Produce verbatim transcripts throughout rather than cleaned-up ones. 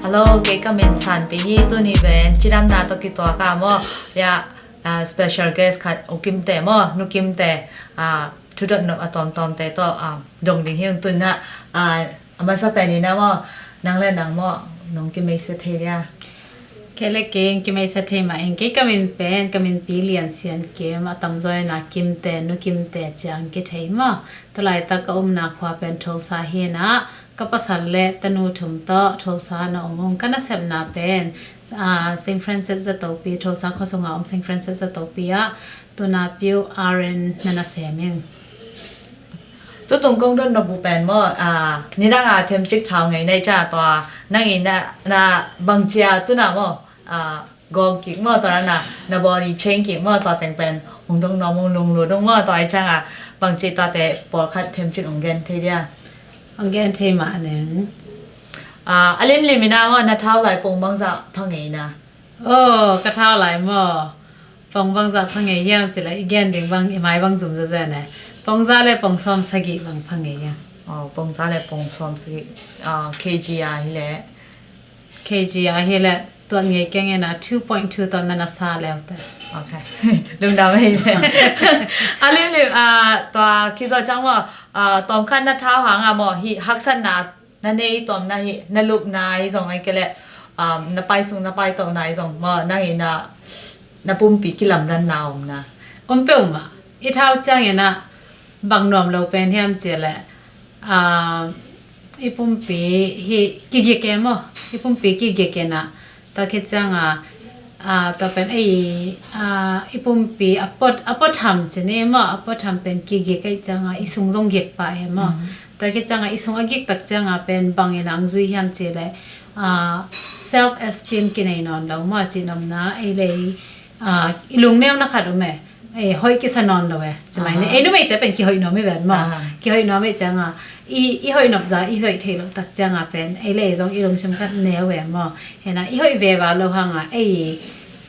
Hello, kei ka min Sanpi hi. Tuni pen cidamna tawh kituak a maw, ya, ah, special guest khat U Kimte maw, Nu Kimte, ah, thudot nop a tawmtawmte tawh, ah, dong ding hi ung. Tun ah, ah, a masa pen in ah maw, nang le nang maw, nong kimeisa thei dia? Kei le kei kimeisa thei mah ing. Kei ka min pen, ka min Pi Lian Sian Kim, a tamzaw in ah Kimte, Nu Kimte ci-in kithei maw. Tulaitak ka omna khua pen Tulsa hi in ah, ka pasal le tanu thum tawh Tulsa na om ung. Ka nasepna pen, ah, Saint Francis Zatopi, Tulsa khua sungah om Saint Francis Zatopi ah tuna Piu R N na na sem ing. Tutung kong dot nop uh pen maw, ah, nidang a themcik thau ngei na hih ciang tua, nang in ah, na bangci a tuna maw, ah, gawng kik maw, tua na, na body change kik maw, tua teng pen hong dong nuam ung, lunglut ung maw, tua ahih ciang a bangci tuate pawlkhat themcik hong gen thei dia? Hong gen thei mah ning. Ah, a limlim in ah maw, na thau lai pong bangzah pha ngei na? Oh, ka thau lai maw, pong bangzah pha ngei hiam cih leh i gen ding bang, i mai bang zum zezen e. Pong za le pong sawm sagih bang pha ngei hiam. Oh, pong za le pong sawm sagih. Ah, K G a hi leh? K G a hi leh tuat ngei keng in ah, two point two tawh na na sa leute. Ok. Lungdam ei. A limlim, ah, tua kizawh ciang maw, ah, tawmkhat na thau hang a maw, hih haksatna na nei tawm na hih, na lupna hi zong ahih kei leh, um, na pai sung na pai tohna hi zong maw, nang in ah na pumpi kilamdanna om na? Om peuhmah. I thau ciang in ah bang nuam lo pen hiam cih leh, ah, i pumpi hih kigik e maw, i pumpi kigik in ah, tua khit ciang a, ah, tua pen ei, ah, i pumpi a pua, a pua tham ci ni maw, a pua tham pen kigik ahih ciang a i sung zong gik pah e maw. Mm. Tua khit ciang a i sung a gik tak ciang a pen bang in ah hong zui hiam cih leh, ah, self esteem kinei nawn lo maw, cih nopna ei le ei, ah, i lungneuna khat om e. Ei, hoih kisa nawn lo e. Ci mai ni. Aha. Ei numeite pen kihoih nuam i ven maw. Aha. Kihoih nuam ahih ciang a, i, i hoih nop zah i hoih theih loh tak ciang a pen ei le ei zong i lungsim khat neu e maw. Hi in ah i hoih veve lo hang a, ei,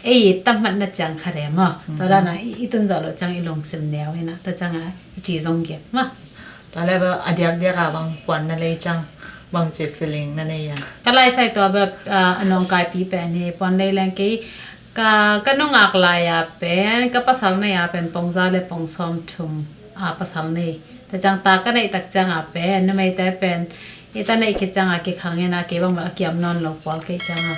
ei tahmatna ciang khat e maw. Mhm. Tua dan a i, i tun zawh loh ciang i lungsim neu hi in ah, tua ciang a i ci zong gik maw. Tua leh bel a diakdiak a bang puan na lei ciang, bangci feeling na nei a? Ka laisai tua bel, ah, a nawngkaipi pen hi, puan lei leng kei, ka, ka nungak lai a pen, ka pasal nei a pen pong za le pong sawm thum, ah, pasal nei. Tua ciang ta ka neih tak ciang a pen, numeite pen i ta neih khit ciang a kikhang in ah, kei bang bel a kiam nawn lo pual kei ciang a.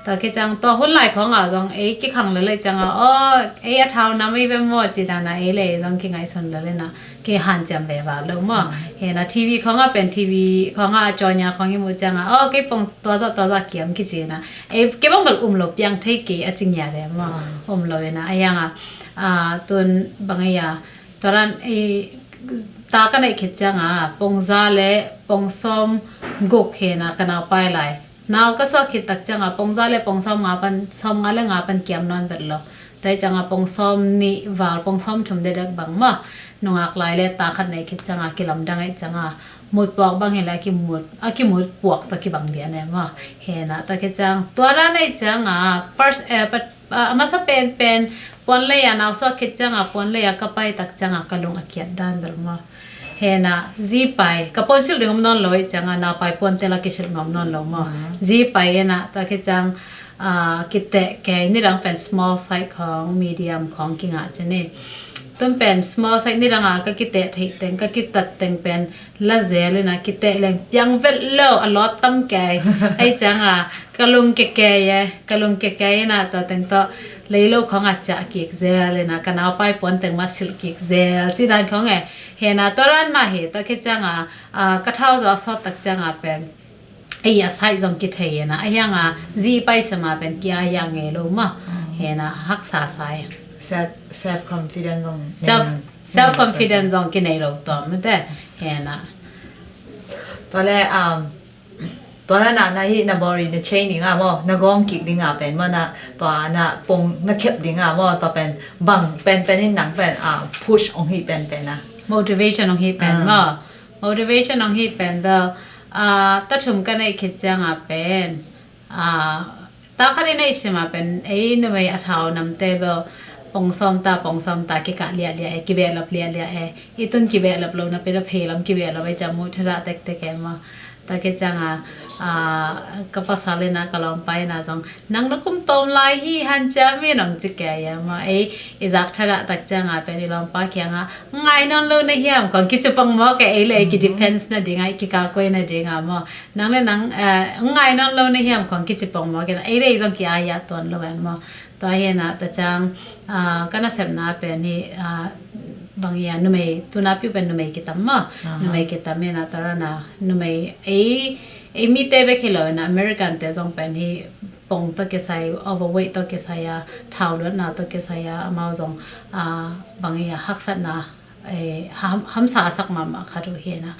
Tua khit ciang tua hun lai khawng a zong ei kikhang lel ahih ciang a, aw, ei a thau nam ei ve maw, ci dan a ei le ei zong kingaihsun lel in ah, kihanciam veve lo maw. Mm. Hi in ah T V khawng a pen, T V khawng a, a cawnya khawng i muh ciang a, aw, kei pong tua zah tua zah kiam kici in ah, ei, kei bang bel um lo, piang thei kei a ci ngiat e maw. Mm. Um lo in ah, a hiang a, ah, tun bang ei a, tua dan ei, ta ka neih khit ciang a pong za le pong sawm guk hi in ah ka naupai lai. Nau ka suak khit tak ciang a pong za le pong sawm nga pan, sawm nga le nga pan kiam nawn vet lo. Tua ahih ciang a pong sawm nih val, pong sawm thum dekdek bang maw. Nungak lai le ta khat neih khit ciang a kilamdang ahih ciang a, mut puak bang hi leh a kimut, a kimut puak tawh kibang lian e maw. Hi in ah, tua khit ciang, tua dan ahih ciang a, first, eh, pat, ah, a masa penpen puan lei a nau suak khit ciang a, puan lei a ka pai tak ciang a ka lung a kiat dan bel maw. Hi in ah, zi pai, ka puan silh ding om nawn lo ahih ciang a, naupai puante la kisilh nuam nawn lo maw. Mm. Zi pai in ah, tua khit ciang, ah, kiteh kei, nidang pen small size khawng, medium khawng kingah ci ni. Tun pen small size nidang a ka kiteh theih teng, ka kitat teng pen la zel in ah, kiteh leng piang vet lo, a lawt tam kei. Ahih ciang a, ka lung kekei e, ka lung kekei in ah, tua teng tawh leilo khawng a ciah kik zel in ah, ka naupai puan teng mah silh kik zel, ci dan khawng e. Hi in ah, tua dan mah hi, tua khit ciang a, ah, ka thau zaw a sawt tak ciang a pen ei a size zong kithei in ah, a hiang a zi pai sem a pen kia hiang ngei lo maw. Mm. Hi in ah, haksa sa e. Self, self confidence zong, self, nen, self confidence zong kinei lo tawm mate. Hi in ah. Tua le, um, tua na na, na hih na body na change ding a maw, na gawng kik ding a pen maw, na tua na pong na khep ding a maw, tua pen bang penpen in nang pen, ah, push hong hih penpen a? Motivation hong hih pen maw. Motivation hong hih pen bel, ah, ta thum ka neih khit ciang a pen, ah, ta khat i neih sim a pen, ei numei a thau namte bel pong sawm ta, pong sawm ta kikah liahliah e, kibehlap liahliah e. I tun kibehlap lo na pen a pheilam kibehlap e, cam muh thadah tektek e maw. Tua khit cianga, ah, ka pasal ina ka lawmpa ina zong, "Nang na kum tawm lai hi, hanciam in," hong ci kei a maw. Ei, i zak thadah tak cianga pen i lawmpa kianga, "Ngai nawn lo na hiam?" kong kici pong maw kei, ei le ei ki defense nadinga, i kikakoi nadinga maw. "Nang le nang, eh, ngai nawn lo na hiam?" kong kici pong maw kei, ei le ei zong ki-ai a tuan lo en maw. Tua hi ina, tua ciang, ah, ka nasepna pen hi, ah, bang ia, numei, tuna piu pen numei kitam maw. Aha. Numei kitam ina, tua rana, numei, ei, ei mite bek hi lo ina, American te zong pen hi, pong tawh kisai, overweight tawh kisai a, thau luatna tawh kisai a, amau zong, ah, bang ia, haksatna, eh, ham-, hamsa a sak mahmah khat uh hi ina.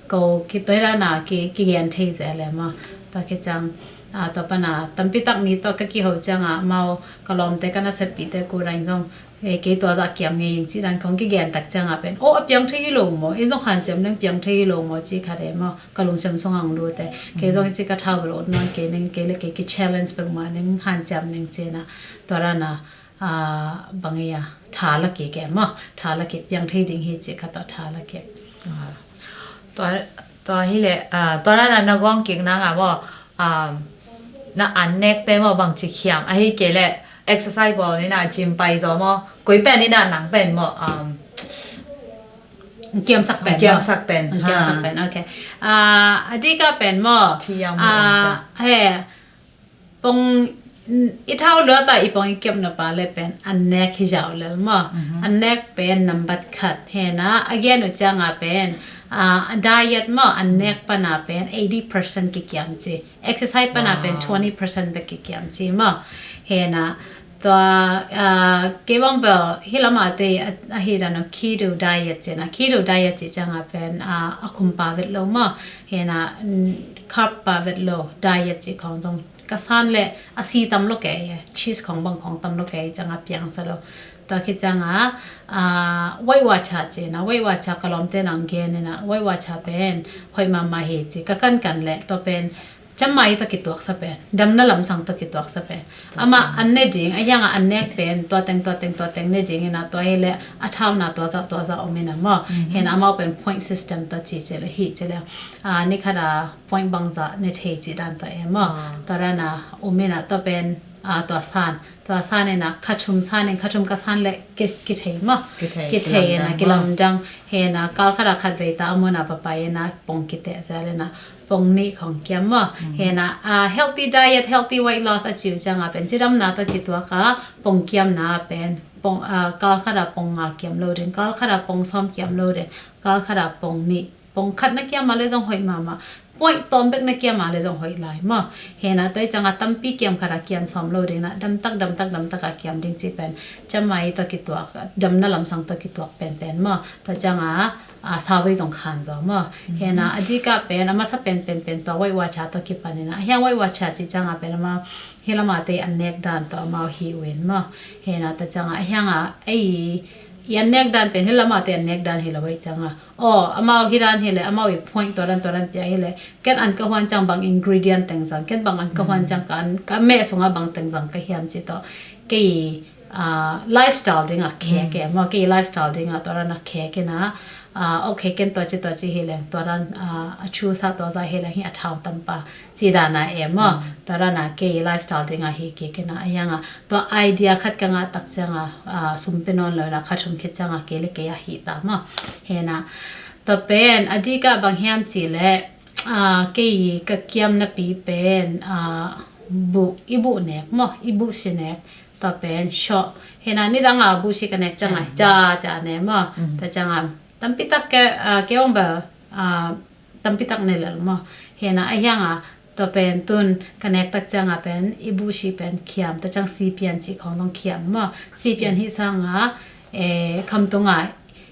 Ko ki, tua hi rana ki, kigen thei zel e maw. Tua khit ciang, ah, tua pana tampi tak mi tawh ka kiho cianga, amau ka lawmte, ka nasepite ko dan zong, eh, kei tua zah kiam ngei ing ci dan kong kigen tak cianga pen, "Oh, a piang thei hi lo maw? Ei zong hanciam leng piang thei hi lo maw?" ci khat e maw. Ka lungsim sungah hong lut e. Kei zong hi ci, ka thau bel ut nawn kei ning, kei le kei ki challenge peuhmah ning, hanciam ning ci ina. Tua rana, ah, bang ia, tha la kik e maw, tha la kik, piang thei ding hi ci ka tawh tha la kik. Ah. Tua, tua hi le, ah, tua na, na, na gawng kik nanga maw, ah, na an nek te maw bang ci khiam, ahi kei le exercise bawl ni na, gym pai zaw maw, koi pen ni na, nang pen maw, ah, kiamsak pen maw? Kiamsak pen. Kiamsak pen, okay. Ah, a dika pen maw? Thiam maw, ah, okay. He, pong, i thau luat a i pong i kepna pa le pen an nek hi zaw lel maw. Mhm. An nek pen nambat khat. Hi ina, a gen uh cianga pen, ah, diet maw, an nek pana pen eighty percent kikiam ci. Exercise pana pen, wow, twenty percent bek kikiam ci maw. Hi ina, tua, ah, kei bang bel hi lama te a, ahi dan uh keto diet ci ina. Keto diet ci cianga pen, ah, a khum pa vet lo maw. Hi ina, mm, carb pa vet lo diet ci khong zong ka san le a si tam lo kei, cheese khong bang khong tam lo kei, cianga piangsa lo. Tua khit cianga, ah, Weight Watcher ci ina, Weight Watcher ka lawmte in hong gen ina, Weight Watcher pen hoih mahmah hi ci, ka kankan le tua pen ciammai tawh kituaksa pen, damna lamsang tawh kituaksa pen. Amah an ne ding, a hianga an nek pen tua teng, tua teng, tua teng ne ding ina, tua hi le a thauna tua zah, tua zah om ina maw. Mhm. Hi ina amau pen point system tawh ci ci le, hi ci le, ah, ni khat a point bangzah ne thei ci dan tawh e maw. Ah. Tua rana um ina tua pen, ah, tua san. Tua san ina kha thum san in, kha thum ka san le ki, kithei maw. Kithei, kithei ina, kilamdang maw. Kilamdang. Hi ina kal khat a khat vei ta a mun a va pai ina pong kiteh zel ina pong nih khong kiam maw. Mm. Hi ina, ah, healthy diet, healthy weight loss a ci uh cianga pen cidamna tawh kituak a pong kiamna pen pong, ah, kal khat a pong nga kiam lo ding, kal khat a pong sawm kiam lo ding, kal khat a pong nih. Pong khat na kiam a le zong hoih mahmah. Point tawm bek na kiam a le zong hoih lai maw. Hi ina tua hi cianga tampi kiam khat a kiam sawm lo ding ina, damtak, damtak, damtak a kiam ding ci pen ciammai tawh kituak, damna lamsang tawh kituak penpen maw. Tua cianga, ah, sauvei zong khan zaw maw. Mhm. Hi ina a dika pen, a masa pen, pen, pen tua Weight Watcher tawh kipan ina. A hiang Weight Watcher ci cianga pen amah hi lama te an nek dan tawh amau hi uh in maw. Hi ina tua cianga a hianga ei i an nek dan pen hi lama te an nek dan hi lo ei cianga. Oh, amau hi dan hi le, amau i point tua dan, tua dan pia hi le, ken an ka huan ciang bang ingredient teng zang, ken bang an ka huan ciang ka an, ka meh sunga bang teng zang ka hiam ci tawh. Kei, ah, lifestyle dinga khek e maw, kei lifestyle dinga tua dan a khek ina, ah, okay, ken tua ci, tua ci hi leng, tua dan, ah, a chusa tua zah hi leng hi a thau tampa ci dana e maw. Mm. Tua dana kei lifestyle dinga hi kei kena a hianga. Tua idea khat ka ngah tak cianga, ah, sum pe nawn lo ina kha thum khit cianga kei le kei a hi ta maw. Hi ina. Tua pen a dika bang hiam ci le, ah, kei ka kiamna pi pen, ah, buh, i buh nek maw, i buh si nek. Tua pen short. Hi ina nidanga buh si ka nek cianga, mm, ca, ca ne maw. Mm. Tua cianga tampi tak ke, ah, ke ong bel, ah, tampi tak ne lel maw. Hi ina a hianga, tua pen tun ka nek tak cianga pen i buh si pen khiam, tua ciang si pian ci khong zong khiam maw. Si pian hi sanga, eh, khamtunga,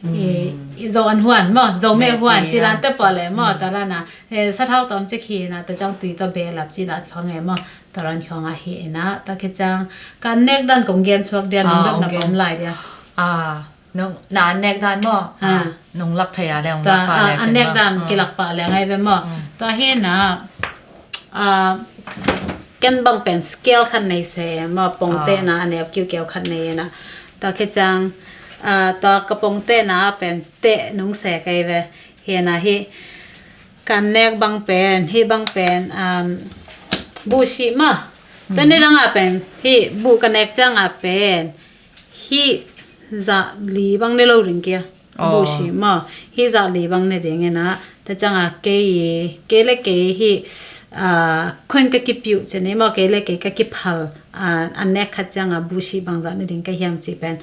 eh, mm, i zo an huan maw, zo meh huan, meh ci dan te pawh le maw, mm, tua dana, eh, sathau tawm cik hi ina, tua ciang tui tawh behlap ci dan khong e maw, tua dan khong a hi ina, tua khit ciang ka nek dan kong gen suak dia, nong, ah, dotna, okay, pom lai dia. Ah. Nong, na nek dan maw? Ah. Ah, nong lak thei a leng, tua, lak pah, ah, leng, a nek dan, ah, kilak pah leng ai ve maw? Mm. Tua hi ina, ah, ken bang pen scale khat nei se maw, pongtehna, ah, a neu kiukiau khat nei ina. Tua khit ciang, ah, tua ka pongtehna pen teh nong se kai ve. Hi ina hi, Kan nek bang pen, hih bang pen, um, buh sih maw. Tua ni dang a pen, hih buh ka nek ciang a pen, hih zah li bang ne lo ding kia. Buh sih maw. Hih zah li bang ne ding ina. Tua ciang a kei, kei le kei hih, ah, khun ka kipiuh ci ni maw, kei le kei ka kiphal, ah, a nek khat ciang a buh sih bang zah ne ding ka hiam ci pen.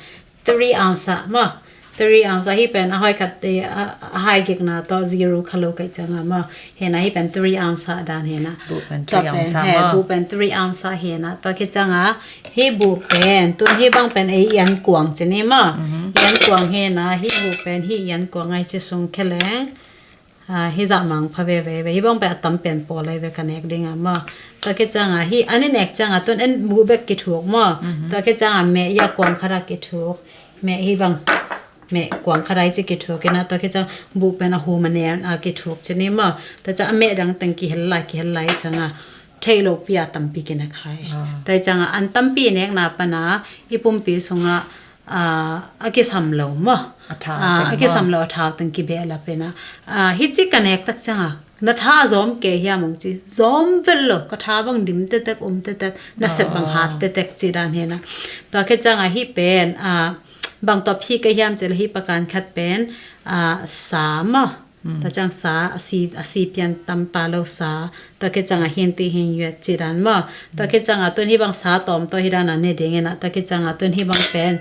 Three ounce ah maw. Three ounce ah hih pen a hoi khat te, a, a hai gikna tawh zero kha lo kai ciang a maw. Hena hih pen three ounce ah dan hena. Buh pen three ounce ah maw. Buh pen three ounce ah hena. Tua khit ciang a hih buh pen, tun hih bang pen ei ian kuang ci ni maw. Ian kuang hena, hih buh pen hih ian kuang ai ci sung khe leng. Ah, hih zah mang pha veve ve, hih bang pen a tam pen pawl lai ve ka nek ding a maw. Tua khit ciang a hih an i nek ciang a tun en buh bek kithuk maw. Tua khit ciang a meh ia kuang khat a kithuk. Meh hih bang. Meh kuang khat a i ci kithuk ina tua khit ciang buh pen a hum a nen a kithuk ci ni maw. Tua ciang a meh dang teng kihel lai, kihel lai ciang a thei lo pi a tampi kine khai. Tua ciang a an tampi nekna pan a i pumpi sung a a, a kisam lo maw. A kisam lo a thau teng kibehlap ina. A, hih ci ka nek tak ciang a, na tha a zawm kei hiam ong ci, zawm vet lo, ka tha bang dim tetek, um tetek, na sep bang hat tetek ci dan hena. Tua khit ciang a hih pen, a, bang tawh phih ka hiam ci le hih pakan khat pen, a, sa maw. Tua ciang sa a si, a si pian tam pah lo sa. Tua khit ciang a hin ti hin yuet ci dan maw. Tua khit ciang a tun hih bang sa tawm tawh hih dan a ne ding ina. Tua khit ciang a tun hih bang pen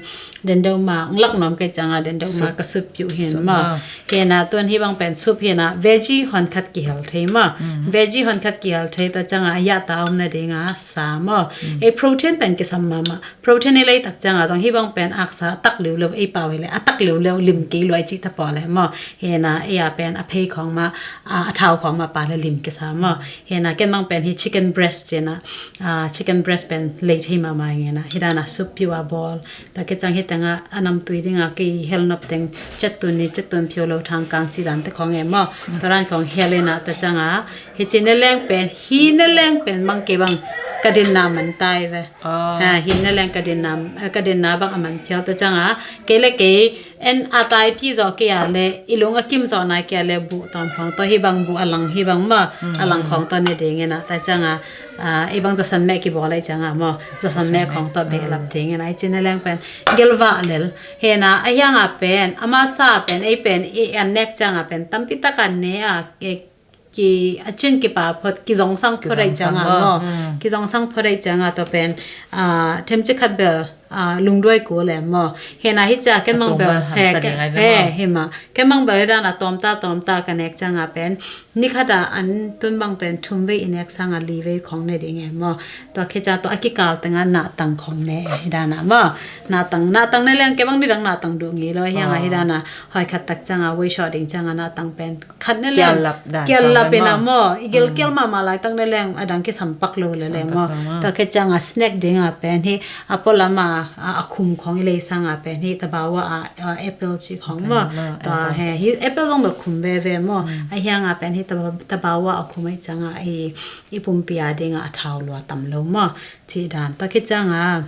den deuh ma, ong lak nuam khit ciang a den deuh ma ka sup piuh hin maw. Hena tun hih bang pen sup hena veggie hon khat kihel thei maw. Veggie hon khat kihel thei tua ciang a a yah ta om na ding a sa maw. Ei protein pen kisam mahmah. Protein i lei tak ciang a zong hih bang pen aksa a tak liuleu ei pau hi le a tak liuleu lim kei luai cih ta paw le maw. Hena ei a pen a phei khawng ma, a, a thau khawng ma pa le lim kisa maw. Hena ken bang pen hi chicken breast cina, a, chicken breast pen lei thei mahmah ngena. Hih dan a sup piuh a bawl. Tua khit ciang hih teng a a namtui ding a kei hel nop teng cettun ni cettun phiu lo thang kang ci dan te khawng e maw. Tua dan khawng hel ina tua ciang a hih ci ne leng pen, hih ne leng pen bang kei bang ka dinna man tai ve. Ha, hih ne leng ka dinna, ka dinna bang a man phial ta ciang a, kei le kei en a tai pi zawh kei a le, i lung a kim zawh nai kei a le buh tawm khawng tawh hih bang buh a lang hih bang maw, a lang khawng tawh ne ding ina ta ciang a, a, ei bang zasan meh kibawl ai ciang a maw, zasan meh khawng tawh behlap ding ina, ei ci ne leng pen gelvah lel. Hena a hiang a pen, a masa pen, ei pen, i an nek ciang a pen, tampi tak an ne a, e, ki a cin kipa phot, kizongsang phot ai ciang a maw. Kizongsang phot ai ciang a tua pen, a, themci khat bel, a, lungduai ku le maw. Hena hi cia kemang bel, he, he, hima. Kemang bel hi dan a tawmta, tawmta ka nek ciang a pen. Ni khat a an tun bang pen thum vei i nek sang a li vei khawng ne ding e maw. Tua khit ciang tua a kikal teng a nahtang khawng ne hi dan a maw. Nahtang, nahtang ne leng kei bang ni dang nahtang duh ngei lo hiang a hi dan a. Hoi khat tak ciang a, wei shawh ding ciang a nahtang pen. Khat ne leng kial lap ina maw, i gilkial mahmah laitak ne leng a dang kisam pak lo le le maw. Tua khit ciang a snack ding a pen hi a pualam a, a, a khum khawng i lei sang a pen hi tabawa a, a apple ci khawng maw. Tua he hi apple zong bel khum veve maw. A hiang a pen hi taba, tabawa a khum ai ciang a i, i pumpi a ding a a thau lua tam lo maw. Ci dan tua khit ciang a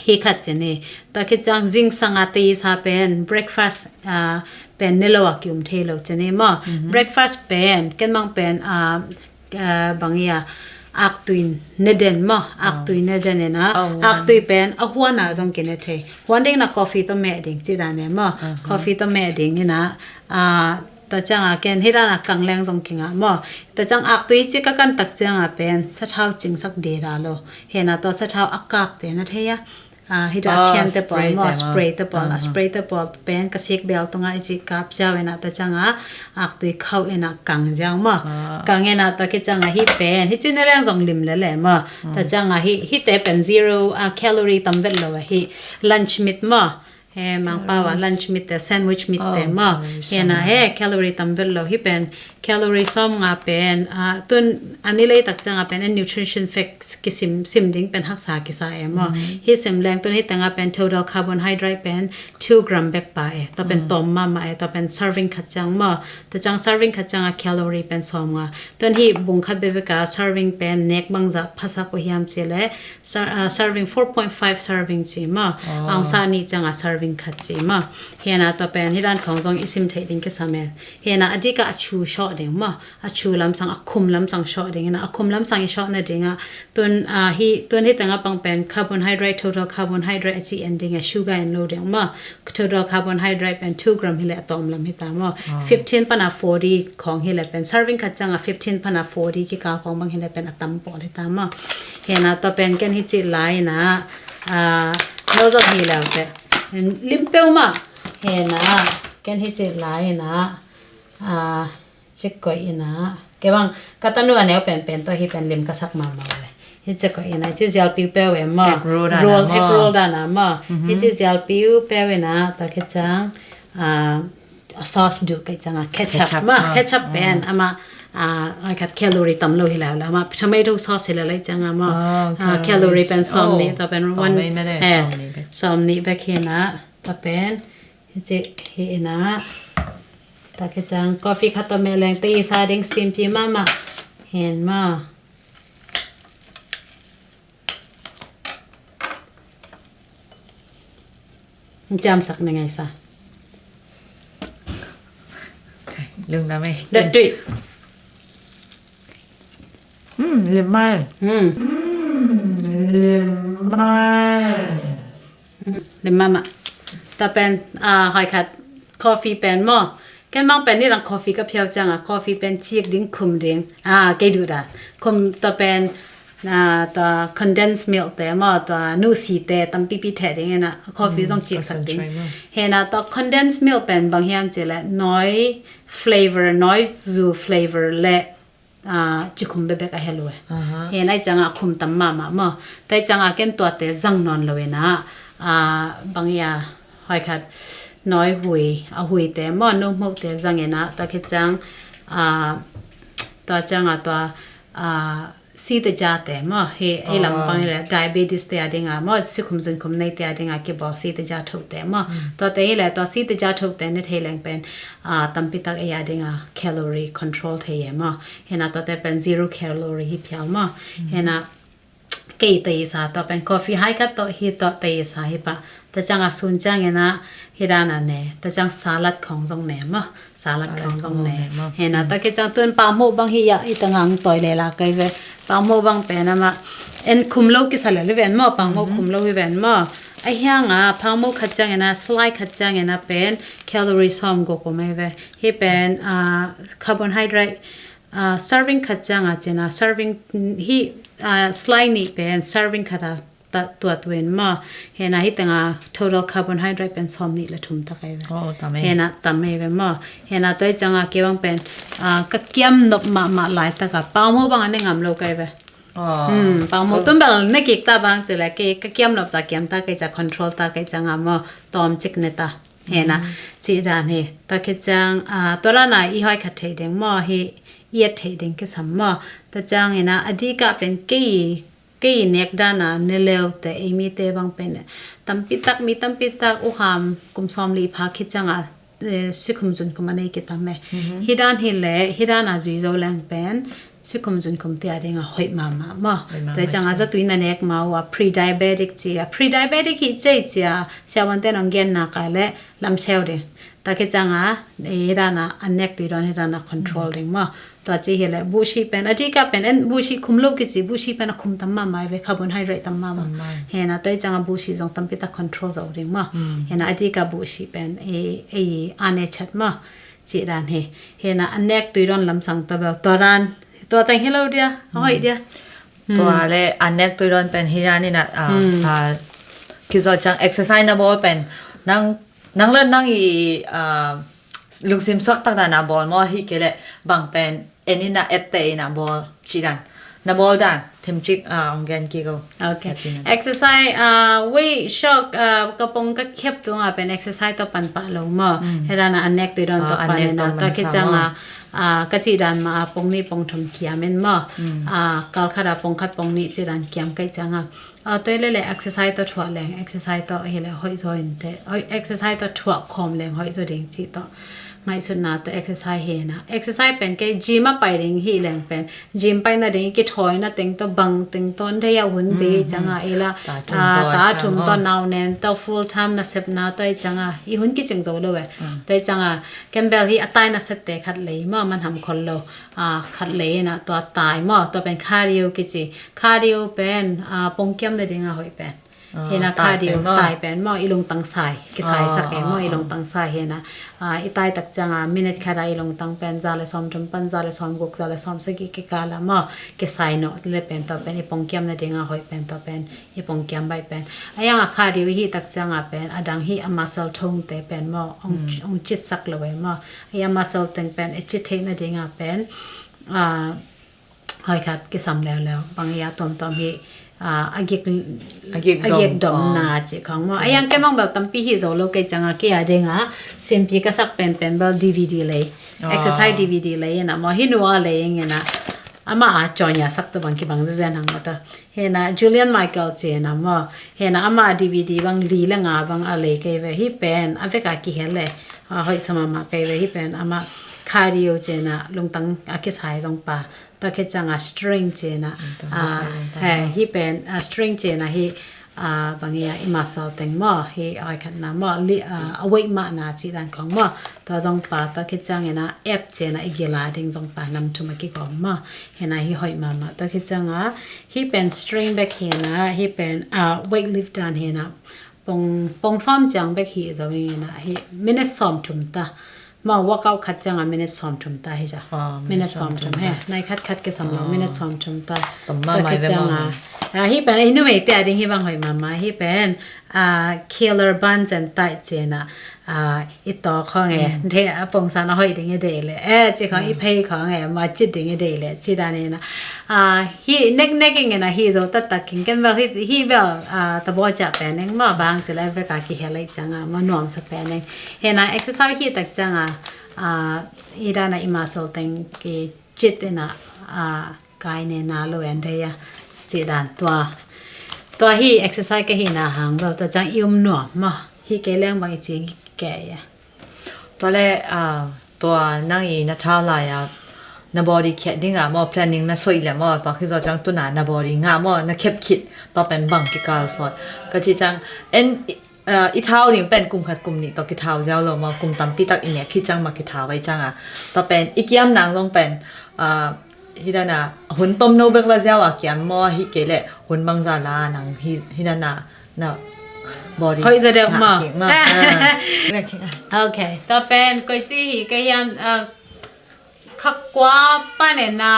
Hi khat ci ni. Tua khit ciang zingsang a tei sa pen breakfast, ah, pen ne lo a ki um thei lo ci ni maw. Breakfast pen ken bang pen, ah, ah, bang ia aktui ne den maw. Aktui ne den ina. Aktui pen a huan a zong ki ne thei. Huan ding na coffee tawh meh ding ci dan e maw. Coffee tawh meh ding ina, ah, Tua ciang a ken hi dan a kang leng zong kingah maw. Tua ciang aktui ci ka kan tak ciang a pen sathau cingsak deda lo. Hena tua sathau a kap pen a thei a. Ah, hi dan a phian te pawl maw, spray te pawl, a spray te pawl pen ka sik bel tunga i ci kap ciau ina tua ciang a aktui khauh ina kang ciau maw. Kang ina tua khit ciang a hi pen, hi ci ne leng zong lim lele maw. Tua ciang a hi, hi te pen zero, ah, calorie tam vet lo a hi lunch meat maw. He mangpau a lunch meat te, sandwich meat te maw. Hena he calorie tam vet lo hi pen, calorie sawm nga pen, ah, tun an i lei tak ciang a pen, an nutrition facts kisim, sim ding pen haksa kisa e maw. Hi sim leng tun hi teng a pen total carbohydrate pen two gram bek pa e. Tua pen tawm mahmah e, tua pen serving khat ciang maw. Tua ciang serving khat ciang a calorie pen sawm nga. Tun hi bung khat bebek a serving pen nek bangzah phasak uh hiam ci le, ser-, ah, serving four point five serving ci maw. Aung sa nih ciang a serving khat ci maw. Hena tua pen hi dan khawng zong i sim theih ding kisam e. Hena a dik a a chu shaw ding maw, a chu lamsang, a khum lamsang sawh ding ina, a khum lamsang i sawh nading a, tun, ah, hi, tun hi tengah pang pen carbohydrate, total carbohydrate a ci en ding a, sugar en lo ding maw, total carbohydrate pen two gram hi le a tawm lam hi ta maw. Fifteen pana forty khong hi le pen, serving khat ciang a fifteen pana forty kikal khong bang hi le pen a tam pawl hi ta maw. Hi na, tua pen ken hi ci lai ina, ah, no zong hi le te lim peuhmah. Hi na, ken hi ci lai ina, ah, ci koih ina, kei bang ka tanu a neu penpen tawh hi pen lim ka sak mahmah ve. Hi ci koih ina, ci zial piu peuh em maw. Egg roll dan a maw. Hi ci zial piu peuh ina, tua kei ciang, ah, a sauce duh kei ciang a ketchup maw. Ketchup pen ama, ah, a khat calorie tam lo hi lau la maw. Tomato sauce hi lau lai ciang a maw. Ah, calorie pen sawm nih, tua pen one, sawm nih bek hi na, tua pen hi ci hi ina. Tua kei ciang coffee khat tawh meh leng te i sa ding simpi mahmah. Hi na maw. Ciamsak na ngai sa. Lungdam ei. Datui. Hmm, lim mai. Hmm. Lim mai. Lim mahmah. Tua pen, ah, hoi khat coffee pen maw. Ken bang pen nidang coffee ka phiau ciang a, coffee pen cik ding, khum ding. Ah, kei duh dan. Khum tua pen, ah, tua condensed milk te maw, tua nusi te tampipi theh ding ina, coffee zong cik sak ding. Hi na, tua condensed milk pen bang hiam ci le, nawi flavor, nawi zu flavor le, ah, cikhum bekbek a hel uh e. Hi na, i ciang a khum tam mahmah maw. Tua i ciang a ken tuate zang nawn lo ina, ah, bang i a, hoi khat nawi hui, a hui te maw, no hmuh te zang ina, tua kei ciang, ah, tua ciang a tua, ah, sitaja te maw, hi ei lam pang hi le diabetes te a ding a maw, sikhum zunkhum nei te a ding a kibawl sitaja thoh te maw. Tuate hi le tua sitaja thoh te ne thei leng pen, ah, tampi tak ei a ding a calorie control thei e maw. Hi na, tuate pen zero calorie hi phial maw. Hi na, kei te i sa tua pen coffee hai khat tawh hi, tua te i sa hi pah. Tua ciang a sun ciang ina hi dan a ne, tua ciang salad khong zong ne maw. Salad khong zong ne. Hi na, tua kei ciang tun pangmo bang hi a, i tang ang toi le la kei ve. Pangmo bang pen ama en khum lo kisa le le ven maw, pangmo khum lo hi ven maw. A hiang a pangmo khat ciang ina, slice khat ciang ina pen calorie sawm guk om ei ve. Hi pen, ah, carbohydrate, ah, serving khat ciang a cina, serving hi, ah, slice nih pen serving khat a ta, tua tuin maw. Hi na, hi teng a total carbohydrate pen sawm nih le thum tak ei ve. Hi na, tam ei ve maw. Hi na, tua i ciang a kei bang pen, ah, ka kiam nop mahmah laitak a pangmo bang a ne ngam lo kei ve. Hmm, pangmo tun bel ne kik ta bang ci le, kei ka kiam nop sa kiam ta kei cia, control ta kei ciang a maw, tawm cik ne ta. Hi na, ci dan hi. Tua kei ciang, ah, tua dan a i hoi khat thei ding maw, hi i et thei ding kisam maw. Tua ciang ina, a dik a pen kei kei nek dan a ne leu te, ei mite bang pen tampi tak, mi tampi tak u ham kum sawm li pha khit ciang a, eh, sikhum zunkhum a nei kitam e. Hi dan hi le, hi dan a zui zo leng pen sikhum zunkhum te a ding a hoih mahmah maw. Tua ciang a zatui na nek ma uh a pre-diabetic ci a, pre-diabetic hi cei ci a, siavuante nong gen nak a le lam seu ding. Tua kei ciang a, eh, hi dan a, a nek tui dawn hi dan a control ding maw. Tua ci hi le, bushi pen, a dik a pen, en bushi khum lo kici, bushi pen a khum tam mahmah ve, carbohydrate tam mahmah. Hi na, tua i ciang a bushi zong tampi tak control zo ding maw. Hi na, a dik a bushi pen, ei, ei, a ne chat maw. Ci dan hi. Hi na, a nek tui dawn lamsang tua bel, tua dan, tua teng hi lo dia, a hoih dia. Tua le, a nek tui dawn pen hi dan ina, ah, ah, kizol ciang exercise na bawl pen, nang Nang le nang i, ah, lungsim suak tak dan a bawl maw, hi kei le bang pen en ina, et te ina bawl ci dan. Na bawl dan themcik, ah, ong gen kik o. Okay. Exercise, ah, weight shock, ah, ka pong ka khep tung a pen exercise tawh pan pah lo maw. Hi dan a, a nek tui dawn tawh pan ina. Tua kei ciang a, ah, ka ci dan ma a pong nih pong thum kiam in maw. Ah, kal khat a pong khat pong nih ci dan kiam kei ciang a. Ah, tua le le exercise tawh thuah leng, exercise tawh hi le hoih zaw in te. Hoih, exercise tawh thuah khawm leng hoih zaw ding ci tawh. ngaihsutna tawh exercise hi na. Exercise pen kei gym a pai ding hi leng pen, gym paina ding i kithawina teng tawh, bang teng tawh, ndei a hun bei cianga i la, ta thum ah, tawh ta ciang thum tawh, nau nen tawh, full time nasepna tawh i cianga i hun kicing zo lo e. Tawh i cianga kembel hi a tai nasepte khat lei maw, man ham khol lo, ah, khat lei na, tua tai maw, tua pen cardio kici. Cardio pen, ah, pongkiamna dinga hoih pen. Ah, hi na, tai cardio pen maw, tai pen maw, i lungtang sai, kisai sak e maw, i lungtang sai hi na. Ah, i tai tak cianga minute khat a i lungtang pen za le sawm thum pan za le sawm guk, za le sawm sagih kikal a maw, kisai nawh le pen, tua pen i pongkiamna dinga hoih pen, tua pen i pongkiam baih pen. A ianga cardio i hih tak cianga pen a dang hi a muscle thongte pen maw, ong, ong citsak lo e maw. A ia muscle teng pen i cit theihna dinga pen, ah, hoi khat kisam leuleu, bang ia tuamtuam hi, ah, a gik, a gik dom, a gik dom, ah, na ci khong maw. A iang kei mang bel tampi hi zo lo, kei cianga kei a dinga simpi ka sak penpen bel D V D lei. Ah. Exercise D V D lei ina maw, hi nua lei ina. Ama a cawnya sak tu bang kibang zezen hang mata. Hi na Julian Michael ci na maw. Hi na ama D V D bang li le nga bang a lei kei ve, hi pen a vek a kihel le. A hoih sa mahmah kei ve, hi pen ama cardio ci na, lungtang a kisai zong pa. Tua khit cianga string ci na, ah, hi pen, ah, string ci na hi, ah, bang ia i muscle teng maw, hi hoi khat na maw, li, ah, a weight mahna ci dan khong maw. Tua zong pa, tua khit ciang ina app ci na i gila ding zong pa, nam thum a kigawm maw. Hi na hi hoih mahmah. Tua khit cianga hi pen string bek hi na, hi pen, ah, weight lift dan hi na. Pong, pong sawm ciang bek hi zo ina hi, minute sawm thum ta. Maw, workout khat cianga minute sawm thum ta hi za. Ah, minute sawm thum he. Nai khat khat kisam lo, minute sawm thum ta. Tam mahmah ve maw. Ah, hi pen i numei te a ding hi bang hoi mahmah, hi pen, ah, killer buns and tights ci na, ah, i tawk khong e. Dei a pongsan a hoih ding i dei le, eh, ci khong i phei khong e, ma cit ding i dei le, ci dan ina. Ah, hi nek nek ing ina hi zo taktak ing, ken bel hi, hi bel, ah, tabaw ciah pen ing maw, bang ci le vek a kihel lei cianga maw, nuamsa pen ing. Hi na exercise hi tak cianga, ah, i dana i muscle teng kicit ina, ah, kai ne na lo en dei a, ci dan tua. Tua hi exercise ka hi na hang bel tua ciang i um nuam maw. Hi kei leng bang i ci kei a. Tua le, ah, tua nang i na thau lai a, na body khiat dinga maw, planning na soih le maw, tua khit zawh ciang tuna na body nga maw, na khep khit, tua pen bang kikal sawt. Ka ci ciang, en, ah, i thau ding pen kum khat kum nih tawh kithau ziau lo maw, kum tampi tak i nek khit ciang mah kithau vai cianga. Tua pen i kiam nang zong pen, ah, hi dana, hun tom no bek la ziau a kiam maw, hi kei le hun bangza la nang hi, hi dana, na body hoih za deuh maw. Ah. Ok, tua pen koici hi ka hiam, ah, kha kua pan ina,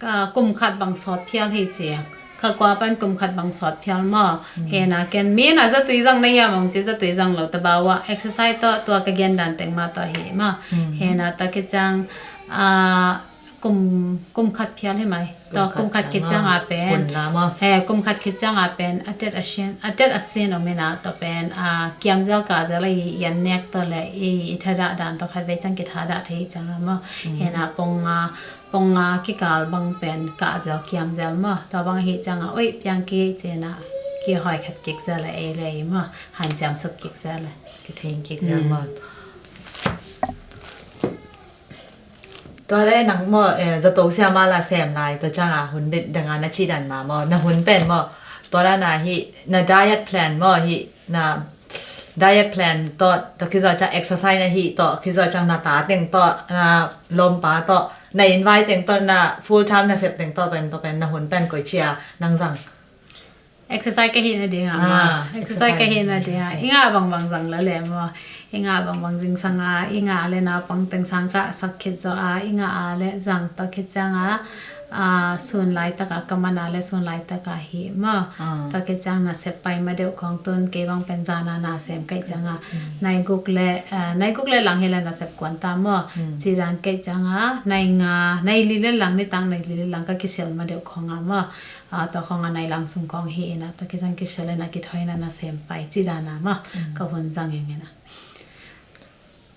ah, kum khat bang sawt phial hi ci. Kha kua pan kum khat bang sawt phial maw. Hi na ken mi na zatui zang na hiam ong ci, zatui zang lo, tabawa exercise tawh tua ka gen dan teng mah tawh hi maw. Hi na tua khit ciang, ah, kum, kum khat phial hi mai. Tua kum khat khit cianga pen, he, kum khat khit cianga pen a tet a sin, a tet a sin om ina, tua pen, ah, kiam zel kah zel a i, i an nek tawh le i, i thadah dan tawh khat vei ciang kithadah thei cianga maw. Hi na pong nga, pong nga kikal bang pen kah zel kiam zel maw. Tua bang hi cianga, oi, piang ki ci na, kihoi khat kik zel a ei le ei maw. Hanciam suk kik zel a. Kithei kik zel maw. Tua le nang maw, eh, zato siama la sem lai, tua cianga hun bit danga na ci dan ma maw, na hun pen maw. Tua la na hi, na diet plan maw hi, na diet plan tawh, tua khit zawh ciang exercise na hi tawh, khit zawh ciang na ta teng tawh, na lawmpa tawh, na invite teng tawh, na full time na sep teng tawh pen, tua pen na hun pen koici a nang zang. Exercise ka hihna dinga maw. Ah, exercise ka hihna dinga. I ngah bangbang zang la le maw. I ngah bangbang zingsanga, i ngah le naupang teng sang kah sak khit zawh a, i ngah a le zang tawh khit cianga, ah, sun laitaka, ka man a le sun laitaka hih maw. Ah. Tawh khit ciang nasep pai ma deuh khong tun, kei bang pen zana na sem kaih cianga. Mm. Nai guk le, ah, nai guk le lang hi le nasep kuan ta maw. Mm. Ci dan kaih cianga, nai nga, nai li le lang, nitang nai li le lang ka kisil ma deuh khonga maw. Ah, tua khong a nai lang sung khong hi ina, tua khit ciang kisil ina kithawi ina na sem pai, ci dana maw, mm, ka hun zang ing ina.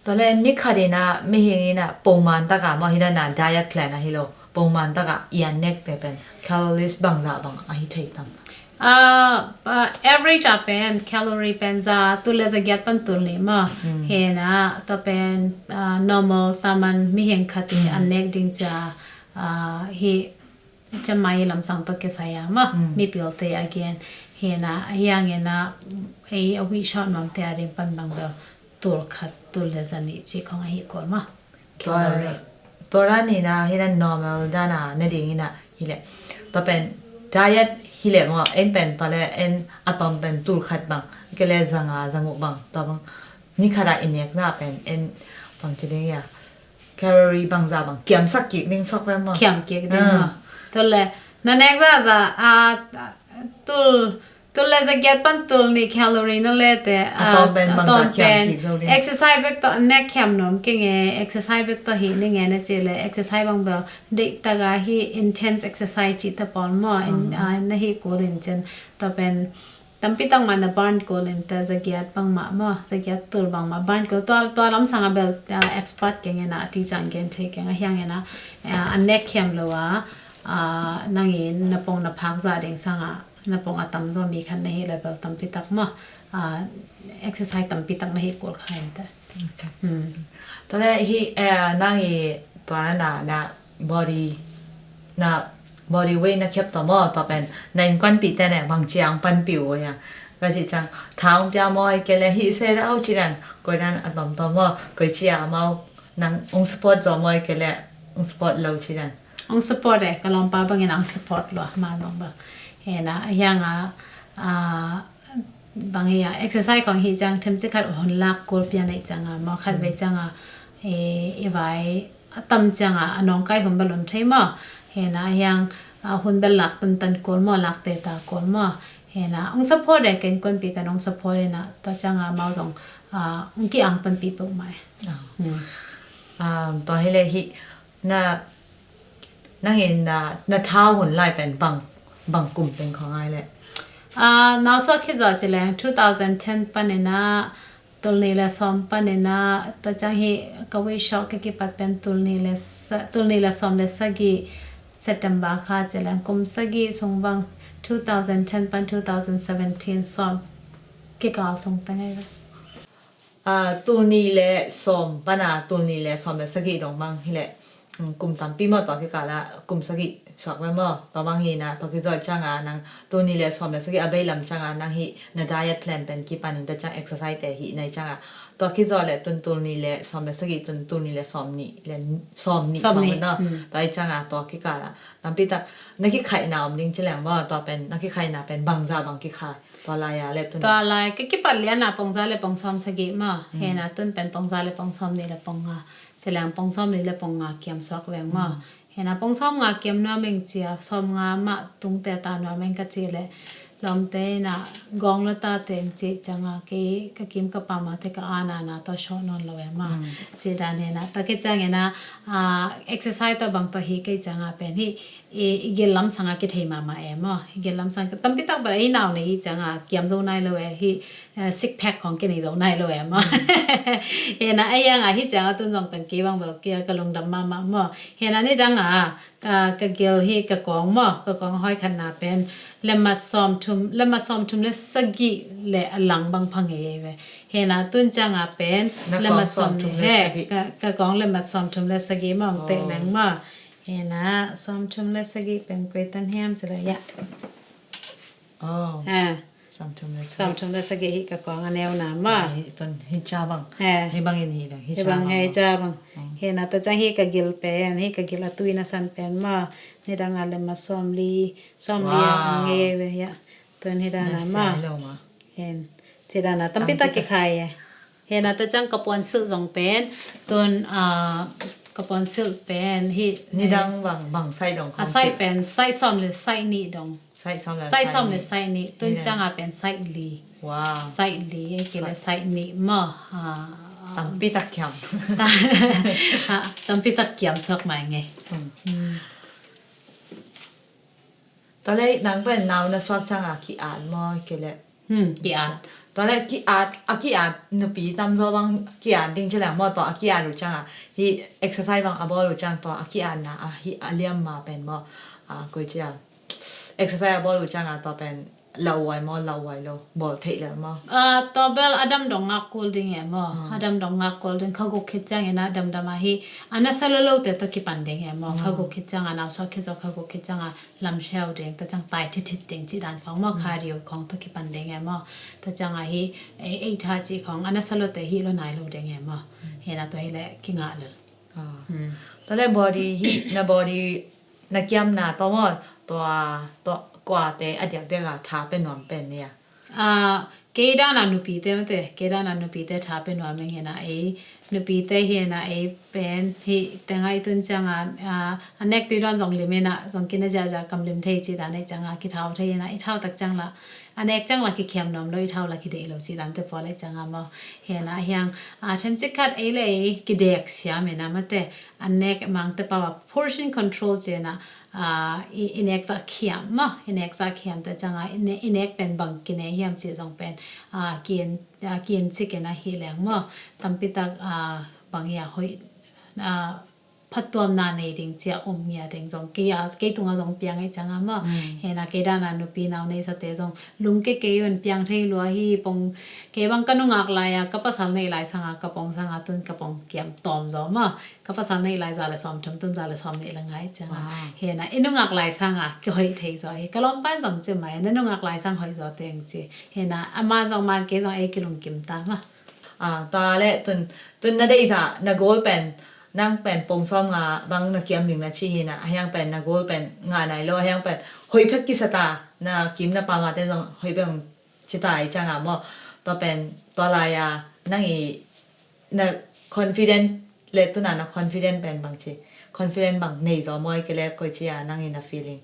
Tua le ni khat ina, mihing ina, pongman taka maw, hi dana diet plan ahi lo, pongman taka i an nek te pen, calories bangzah bang ahi thei tam. Ah, ah, average ah pen calorie pen za tul le za giat pan tul nih maw. Hi na, tua pen, ah, normal taman mihing khat i an nek ding cia, ah, hi cemai lamsang tawh kisai a maw. Mipilte a gen. Hi na, a hiang hi na, ei a wih short nuam te a ding pan bang bel tul khat tul le za nih ci khong ahi kul maw. Tua, tua dan hi na, hi na normal dan a na ding hi na hi leh. Tua pen diet hi leh maw, en pen tua le en a tom pen tul khat bang, ke le za nga za nguk bang, tua bang ni khat a i nek na pen en bang ci ding ia. Calorie bang za bang kiamsak kik ding suak pen maw. Kiam kik ding maw. Tua le na nek za za a tul Tul le za giat pan tul nih calorie na le te, a tom pen bang za kiam kik zo ding. Exercise bek tawh a nek kiam nuam keng e, exercise bek tawh hi ning e na ci le, exercise bang bel deih tak a hi intense exercise ci ta pawl maw, na hi kul in cin. Tua pen tampi tak mah na burn kul in ta za giat bang mah maw, za giat tul bang mah burn kul. Tua, tua lamsang a bel, ah, expert keng e na, a ti cang gen thei keng a hiang e na, ah, a nek kiam lo a, ah, nangin na pong na phak za ding sang a, na pong a tam zaw mi khat na hi le bel tampi tak maw, ah, exercise tampi tak na hi kul kha in ta. Tua le hi, eh, nang i tua na na, na body, na body weight na khiap tawh maw, tua pen na innkuanpihte ne bang ciang panpih uh ia. Ka cih ciang tha ong pia maw, hi ke le hi se da au ci dan, koi dan a tom tawh maw, koi cia maw, nang ong support zaw maw, hi ke le ong support lo ci dan. Ong support e, ka lawmpa bangin ang support lua, ma bang bang. Hi na, a hiang a, ah, bang hi a, exercise khong hi ciang themci khat hun lak kul pian ei ciang a maw, khat vei ciang a, e, i vai a tam ciang a, a nawngkai hun bel om thei maw. Hi na, a hiang, a hun bel lak tantan kul maw, lak teta kul maw. Hi na, ong support e, ka innkuanpihte ong support e na, tua ciang a mau zong, a, ong ki-ang panpih peuhmah e. Ah. Tua hi le hi, na Nang in na, na thau hun lai pen bang, bang kum teng khong ai le? Ah, nausuak khit zaw ci leng two thousand ten panin ah, tul nih le sawm panin ah, tua ciang hi ka weight shock ka kipat pen tul nih le sa-, tul nih le sawm le sagih September kha ci leng kum sagih sung bang two thousand ten pan two thousand seventeen sawm kikal sung teng ai ve. Ah, tul nih le sawm pan a, tul nih le sawm le sagih dong bang hi leh, mm, kum tampi maw tua kikal ah, kum sagih suak ve maw, tua bang hi na, tua kizawh ciang a nang tul nih le sawm le sagih a bei lam ciang a nang hi na diet plan pen kipan in tua ciang exercise te hi nai ciang a, tua kizawh le tun tul nih le sawm le sagih tun tul nih le sawm nih le sawm nih suak ve maw, tua hi ciang a tua kikal ah tampi tak na kikhaihna om ding ci leng maw, tua pen na kikhaihna pen bangza bang kikhai? Tua lai a le tun. Tua lai ka kipat lian a pongza le pongsawm sagih maw. Hi na tun pen pongza le pongsawm nih le pongnga. Ci leng pongsawm nih le pongnga kiam suak veng maw. Hi na pongsawm nga kiam nuam eng cia, sawm nga mah tung teta nuam eng ka ci le. Lawmte na gawng lo ta teng ci ciang a kei ka kim ka pam a te ka ana na tua sawh nawn lo e maw. Ci dan hi na tua kei ciang hi na, ah, exercise tua bang tua hi kei ciang a pen hi i, i gil lamsang a kithei mahmah e maw. I gil lamsang tampi tak bel ei nau nei i ciang a kiam zo nai lo e hi, eh, six pack khong kinei zo nai lo e maw. Hi na a hiang a hi ciang a tun zong pen kei bang bel kia ka lungdam mahmah maw. Hi na nidang a ka, ka gil hi ka kawng maw, ka kawng hawi khatna pen lemmat sawm thum, lemmat sawm thum le sagih le a lang bang pha ngei ei ve. Hi na tun ciang a pen lemmat sawm thum le sagih, ka, ka kawng lemmat sawm thum le sagih maw, ong teh leng maw. Hi na, sawm thum le sagih pen koi tan hiam ci le, ya. Oh. Ah. Sawm thum le sagih. Sawm thum le sagih hi ka kawng a neu na maw. Hi tun hi ca bang. Ah. Hi bang in hi dang, hi ca bang. Hi bang hi ca bang. Hi na tua ciang hi ka gil pen, hi ka gil a tui na san pen maw. Nidang a lemmat sawm li, sawm li a ngei ve ya. Tun hi dan a maw. Hen. Ci dan a tampi tak kikhai e. Hi na tua ciang ka puan silh zong pen tun, ah, ka puan silh pen hi. Nidang bang, bang sai dong a khong sai silh? Pen sai sawm le sai nih dong. Sai sawm le sai nih. Sai sawm le sai nih. Tun ciang a pen sai li. Wow. Sai li, eh, kila sai nih maw. Ah, tampi tak kiam. Ah, tampi tak kiam suak mai ngei. Hmm. Tua le nang pen nau na suak ciang a ki-at maw, kila. Hmm, ki-at. Tua le ki-at, a ki-at nupi tamzaw bang ki-at ding ci leng maw, tua a ki-at uh ciang a hi exercise bang a bawl uh ciang tua a ki-atna a hi a liam ma pen maw, a koi ciang exercise a bawl uh ciang a tua pen lauhuai maw, lauhuai lo, bawl theih lel maw? Ah, tua bel a dam dong ngak kul ding e maw? A dam dong ngak kul ding, kha guk khit ciangin a damdam ahi, a nasa lo lote tawh kipan ding e maw? Kha guk khit ciang a nausuak khit zaw, kha guk khit ciang a lamsiau ding, tua ciang tai thithit ding cih dan khong maw? Cardio khong tawh kipan ding e maw? Tua ciang ahi, ei, ei tha cih khong, a nasa lote hih lo nai lo ding e maw? Hena tua hi leh kingah lel. Ah. Tua leh body hi, na body na kiamna tawh maw, tua, tua kuate a diakdiak a tha pe nuam pen nia? Ah, kei dana nupite mate, kei dana nupite tha pe nuam ing hena ei, nupite hena ei pen hi tengai tun cianga, ah, a nek tui dawn zong lim hena, zong kina ziahziah kam lim thei cih dan ei cianga, kithau thei hena, i thau tak ciang la, a nek ciang la kikhiam nuam lo, i thau la kideih lo cih dante pawl ei cianga maw. Hena hiang, ah, themcik khat ei le ei kidek siam hena mate, a nek mangte pau a portion control cihna, ah, i, i nek zah khiam maw, i nek zah khiam ta cianga, i ne-, i nek pen bang kine hiam cih zong pen, ah, kiin, ah, kiin cik in ahi leng maw, tampi tak, ah, bang hia hoih, ah, phattuamna nei ding cia um ngia ding zong kei a, kei tunga zong piang ei cianga maw. Hena kei dana nupi nau nei sate zong lungke kei un, piang thei lua hi pong, kei bang ka nungak lai a, ka pasal nei lai sanga, ka pong sanga tun ka pong kiam tawm zaw maw. Ka pasal nei lai za le sawm thum, tun za le sawm nih le nga ei cianga. Hena i nungak lai sanga kihoih thei zaw hi. Ka lawmpa in zong ci mai, na nungak lai sang hoih zaw teng ci. Hena a man zong man, kei zong ei kilungkim ta maw. Ah, tua le tun, tun na deih za, na goal pen, nang pen pong sawm nga bang na kiam ding na ci hina, a hiang pen na goal pen nga nai lo, a hiang pen hoih phek kisa ta, na kim na pam a te zong hoih phek ci ta ei cianga maw. Tua pen, tua lai a, nang i na confident le tuna na confident pen bang ci, confident bang nei zaw maw, ei ke le koi ci a nang i na feeling?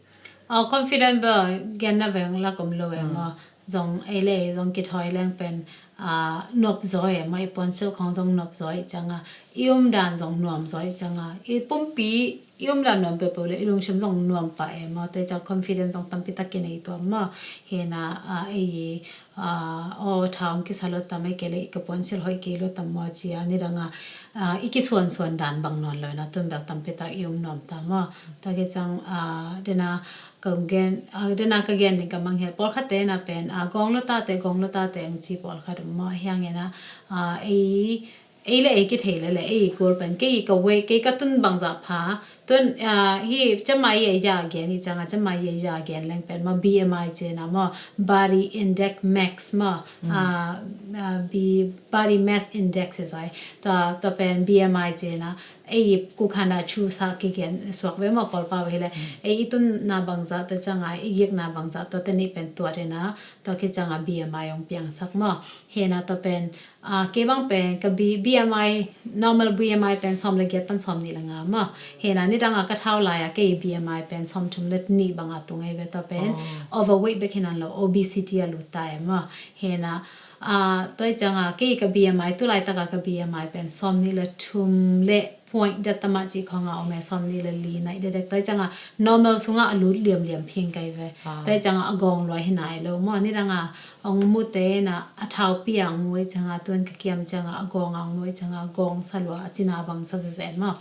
Ah, confident bel genna veng la kom lo e maw. Zong ei le ei zong kithawi leng pen, ah, nop zaw e maw, i puansilh khong zong nop zaw ei cianga, i umdan zong nuam zaw ei cianga, i pumpi i umdan nuam peuhpeuh le i lungsim zong nuam pah e maw. Tua ei ciang confident zong tampi tak kinei tuam maw. Hena, ah, ei, ah, aw, tha hong kisa lo tam ei ke le, ka puansilh hoih kei lo tam maw ci a, nidanga, ah, i kisuansuan dan bang nawn lo na, tun bel tampi tak i um nuam ta maw. Tua ki ciang, ah, dena ka gen, ah, dena ka gen ding ka mangngilh, pawlkhatte na pen, ah, gawng lo tate, gawng lo tate ang ci pawlkhat um maw. Hiang hena, ah, ei, ei le ei kithei le le, ei goal pen, kei ka weight, kei ka tun bangzah pha, tun, ah, hi cemai ei ya gen, hi cianga cemai ei ya gen leng pen maw, B M I cihna maw, body index max maw, ah, ah, B-, body mass index hi zai, tua, tua pen B M I cihna, ei kukhana chu sa kigen suak ve maw, Kawlpau hi le, ei i tunna bangzah tua cianga, i gikna bangzah tua te nih pen tuat hena, tua ki cianga B M I hong piangsak maw. Hena tua pen, ah, kei bang pen ka B-, B M I, normal B M I pen sawm le giat pan sawm nih le nga maw. Hena nidanga ka thau lai a kei B M I pen sawm thum le nih banga tung ei ve, tua pen overweight bek hi nan lo, obesity a lut ta e maw. Hena, ah, tua ei cianga kei ka B M I, tu laitaka ka B M I pen sawm nih le thum le point dat tama ci khonga om e, sawm nih le li naih dekdek. Tua ei cianga normal sunga a lut liamliam phing kai ve. Tua ei cianga a gawng lua hi nai lo maw. Nidanga ong mute na a thaupi ang mu ei cianga, tuan ka kiam cianga a gawng ang mu ei cianga a gawng sa lua, a cina bang sa zezen maw.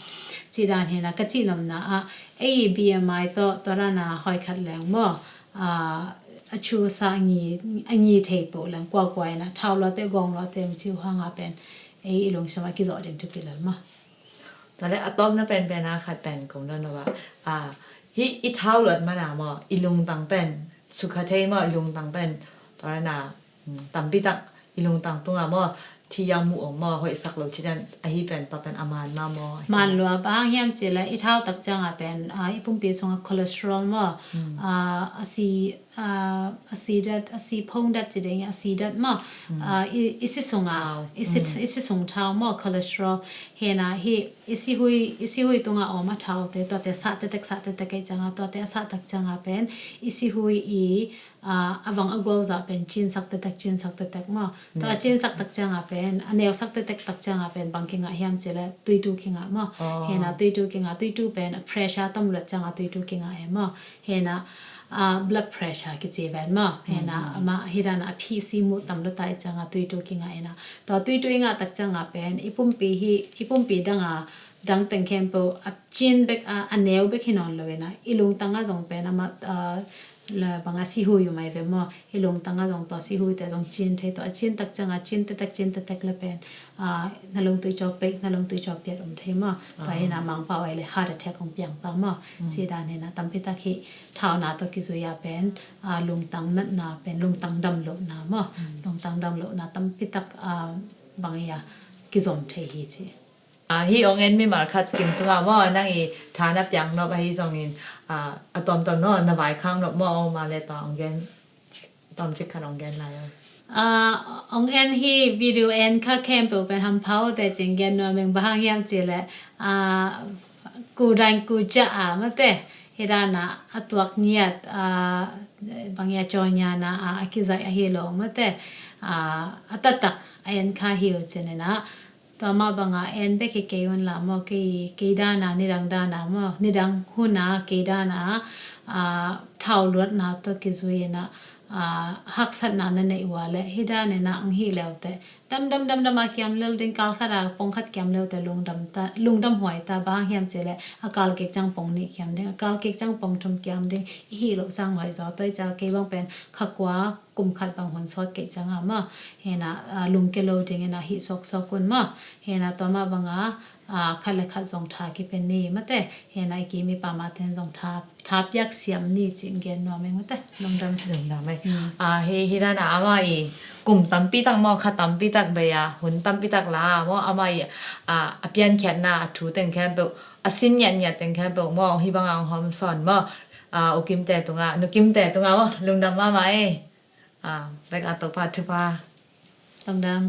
Ci dan hena ka cihnopna ah, ei B M I tawh, tua dana hoi khat leng maw, ah, a chu sa a ngi, a ngi thei poh leng kuakua ina thau luate gawng luate ang ci uh hanga pen ei i lungsim a kizawh ding thupi lel maw. Tua le a tawpna penpen a khat pen kong don lo a, ah, hi i thau luat mana maw, i lungtang pen sukha thei maw, i lungtang pen tua na, mm, tampi tak i lungtang tunga maw, thi yang mu ong maw, hoihsak lo ci dan ahi pen, tua pen a man ma maw? Man lua, bang hang hiam ci le i thau tak cianga pen, ah, i pumpi sunga cholesterol maw, ah, a si, ah, a si dat, a si phong dat ci ding, a si dat maw, ah, i, i si sunga, i si, i si sung thau maw, cholesterol. Hena hi i si hui, i si hui tunga om a thaute, tuate sah tektek, sah tektek ei cianga, tuate a sah tak cianga pen i si hui i, ah, a vang a gualzah pen cinsak tektek, cinsak tektek maw. Tua a cinsak tak cianga pen, a neusak tektek tak cianga pen bang kingah hiam ci le tuitu kingah maw. Hena tuitu kingah, tuitu pen a pressure tam luat cianga tuitu kingah e maw. Hena, ah, blood pressure kici ven maw. Hena, ama hi dana a phisi mu tam luat ta ei cianga tuitu kingah ena. Tua tuitu i ngah tak cianga pen i pumpi hi, i pumpi danga, dang teng khempeuh a cin bek a, a neu bek hi nawn lo ena, i lungtanga zong pen ama, ah, La bang a sihui uh mai ve maw. Hih lungtang ah zong tua sihuite zong cin thei, tua a cin tak ciang a cin tetek cin tetek le pen, ah, na lungtui caw peih, na lungtui caw piat om thei maw. Tua hi na Mangpau ai le heart attack hong piang pah maw. Ci dan hi na tampi tak hih thauna tawh kizui a pen, ah, lungtang natna pen lungtang dam lohna maw. Lungtang dam lohna tampi tak, ah, bang hi a kizom thei hi ci. Ah, hih hong en mimal khat kim tungah maw, nang i tha na piak nop ahi zongin, ah, a tuamtuam no na vaikhak nop maw, om a le tua hong gen, tuamcik khat hong gen lai aw. Ah, hong en hih video en kha khempeuh pen hampha uh teh ci-in gen nuam ing, bang hang hiam cih leh, ah, ku dan ku ciah a mate, hih dan a a tuak ngiat, ah, bang hi a caw ngiat na, ah, a kizaih ahi lo mate, ah, a taktak a en kha hi uh ci-in a, tua mah bang a en bek hi kei un la maw, kei, kei dan a, nidang dan a maw, nidang hun a kei dan a, ah, thau luatna tawh kizui in a, ah, haksatna na neih uh a leh hih dan in a hong hih le uh teh damdam damdam a kiam lel ding, kal khat a pong khat kiam le uh teh lungdam ta, lungdam huai ta, bang hang hiam cih leh a kal kik ciang pong nih kiam ding, a kal kik ciang pong thum kiam ding, i hih loh sang huai zaw. Tua hi ciang kei bang pen kha kua kum khat bang hun sawt kei ciang a maw, hi na, ah, lungkia lo ding in a hih suaksuak un maw. Hi na tua mah bang a, ah, khat le khat zong tha kipia ni mate, hi na i kim i pam a ten zong tha, tha piak siam ni ci-in gen nuam ing mate. Lungdam. Lungdam ei. Ah, hih, hih dan a amah i kum tampi tak maw, kha tampi tak bei a, hun tampi tak la maw, amah i, ah, a piankhiatna a thu teng khempeuh, a sin ngiatngiat teng khempeuh maw, hih bang a hong hawmsawn maw. Ah, U Kimte tungah, Nu Kimte tungah maw, lungdam mahmah ei. Ah, bek a Topa thupha. Lungdam.